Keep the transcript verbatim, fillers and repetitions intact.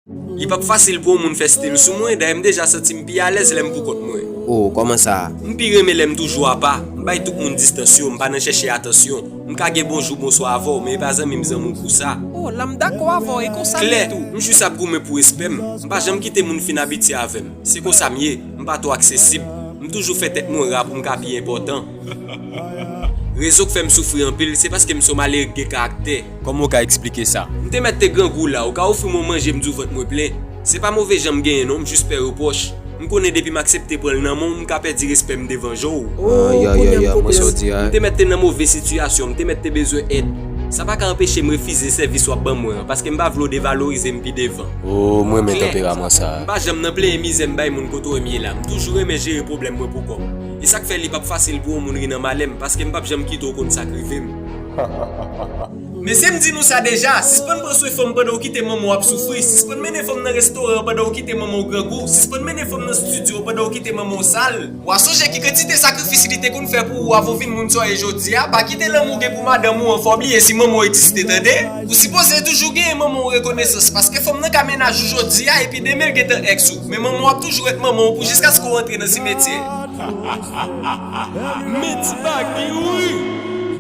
Li p ap fasil pou yon moun fè stil sou mwen, dayè m deja santi m pi alèz lè m poukont mwen. Oh, kòman sa? M pi renmen lè m toujou apa, m bay tout moun distans yo, m pa nan chèche atansyon. M ka gen bonjou, bonswa avè w, men e pa zanmi m zanmi w pou sa. Oh, la m dakò avè w, e konsa m Klè, ye tou. M jis ap goumen pou respè m. M pa janm kite moun fin abitye avè m. Se konsa m ye, m pa twò aksesib. M toujou fè tèt mwen ra pou m ka pi enpòtan. Rezon k fè m soufri anpil, se paske m se yon malere k gen karaktè. Kòman w ka eksplike sa? M te mèt te grangou la, ou ka ofri m yon manje m di w vant mwen plen. Se pa move jan m genyen non, m jis pè repwòch. M konnen depi m aksepte pran l nan men w, m ka pèdi respè m devan je w. Oh, ya, ya, ya, mwen sa w di a. M te mèt te nan move sitiyasyon, m te mèt te bezwen èd. Sa pa ka anpeche m refize sèvis w ap ban mwen an, paske m pa vle w devalorize m pi devan. Oh, mwen renmen tanperaman sa. M pa janm nan plenyen mizè m bay moun kote w wè m ye la. M toujou renmen jere pwoblèm mwen pou kò m. E sa k fè li p ap fasil pou yon moun ri nan malè m, paske m p ap janm kite w konn sa k rive m. Mesye, m di nou sa deja, sispann pran swen fanm pandan w kite manman w ap soufri, sispann mennen fanm nan restoran pandan w kite manman w grangou, sispann mennen fanm nan estidyo pandan w kite manman w sal. W a sonje ki kantite sakrifis li te konn fè pou ou avan w vin moun sa w ye jodi a, pa kite lanmou w gen pou madanm ou an fè w bliye si manman w egziste tande. Ou sipoze toujou genyen manman w rekonesans, paske fanm nan ka mennaj ou jodi a epi demen l gentan èks ou, men manman w ap toujou ret manman w pou jiskaske w antre nan simetyè. Men ti bagay wi.